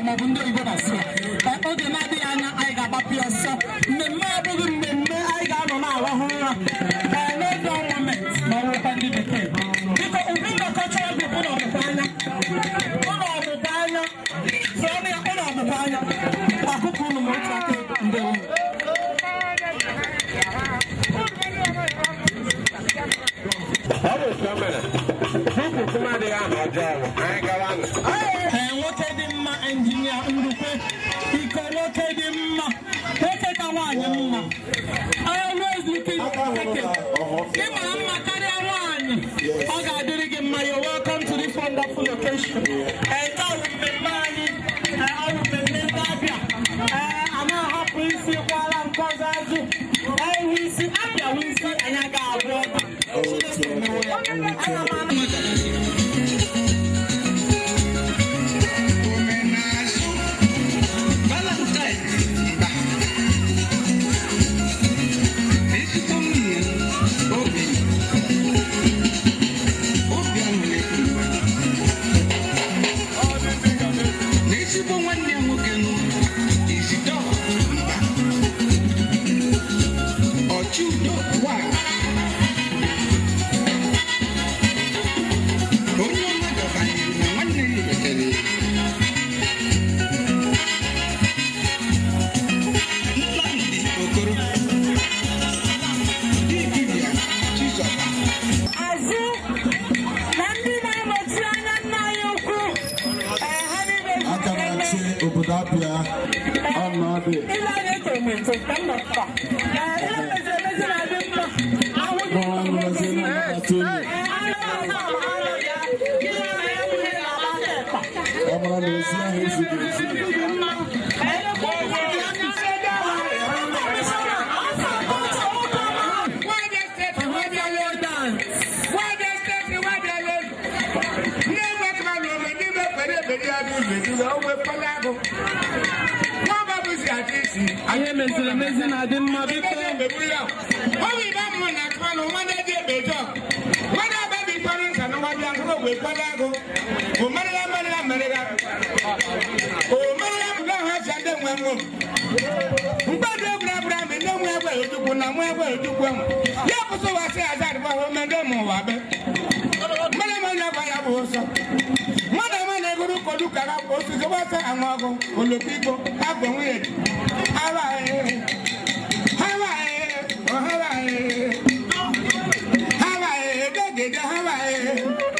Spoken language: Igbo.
Maọbụ ndị oyibo na-asị ya. Oge na-adịghị anya anyị ga-agbapụ ya ọsọ. Mmemme abụghị mmemme anyị ga-anọ na-arahụ ụra. N'oge moment ma ọ bụrụkwa ndị bekee. Biko, Ugwumba Cultural Group, ụlọ ọmụkwa anya. Ụlọ ọmụkwa anya. Sọọnụ ya, ụlọ ọmụkwa anya. Akụkụ unu ma otu aka. Ndewo. Ọ bụ otu o mere. Tupu kuma adịghị aha ọjọọ bụ, anyị gawa nụ. Ee, nwoke dị mma, Engineer Ndukwe Iko, nwoke dị mma, nwoke ka nwaanyị mma, always looking naked. Ị mara mma karịa nwaanyị. Ọ ga-adịrị gị mma. You're welcome to this wonderful location. Ee, nke a bụ mmemme anyị. Ee, ọ bụ mmemme ndị Abịa. Ee, a na-ahapụ isi kwala nke ọzọ azụ. Ee, iwu isi Abịa wụ isi anyị agaghị abụ ọba. Chineke emewo ya. Ana m ana. Omenazụ Valentine Mba, ezigbo nwunye m, obi obi aṅụrị mba, na ezigbo nwanne ya nwoke nụ, Izidor Mba, Ọchịudo wa, onye ọma gabanyere na nwanne ya wetere ya. Nnamdi Okoro, Dibia Chizọba. Azụ na ndị na-anọchi anya nna anyị ukwu, ee, ha niile Aka na-achị obodo Abịa ọnọdụ. Ile anya etoro m eto ka m nọ taa. Ee, ihe meziri emezi na-adị mma. Ahụ dị mma. N'ọnụ na-anabata unu. Ee, anya na-asa ala anya ya. Gịnị na ya bụ ihe na-agba aka ekpa. Ọ mara na ozi ahụ ezughị ezu. Dị mma. Ee, Wabia State, Wabia Lord. Wabia State, Wabia Lord. Nne nwe kama na ome n'ime kpere ekpere ya n'ụlọ ejuga ogbe kpọlọ agụ. Nwa ọba bụ si adị isi. Ihe meziri emezi na-adị mma, biko. Ọ bụ ibe mụ na kmanụ nwanne dị ebe jọ. Nwanne ọba bụ ikpọrọ nsa na nwabịa nkụrụ ogbe kpọlọ agụ. O merela merela merela. O merela mgbe ahụ ha si adị nwe nwụ. Mgbadu egwuregwu amị nne nwe egwe ojukwu na nwa egwe ojukwu ahụ. Ya kwụsị ụwa sị aza adịgba hụ mende mụ ụwa be. Mmadụ ma na ya bụ ụsọ. Mmadụ ama na egoro kodu kara osisi gbasa anwụ ọgụ olokigbo agwọ nwunye dị. Hawa ee. Hawa ee. Hawa ee. Hawa ee. Degede hawa ee.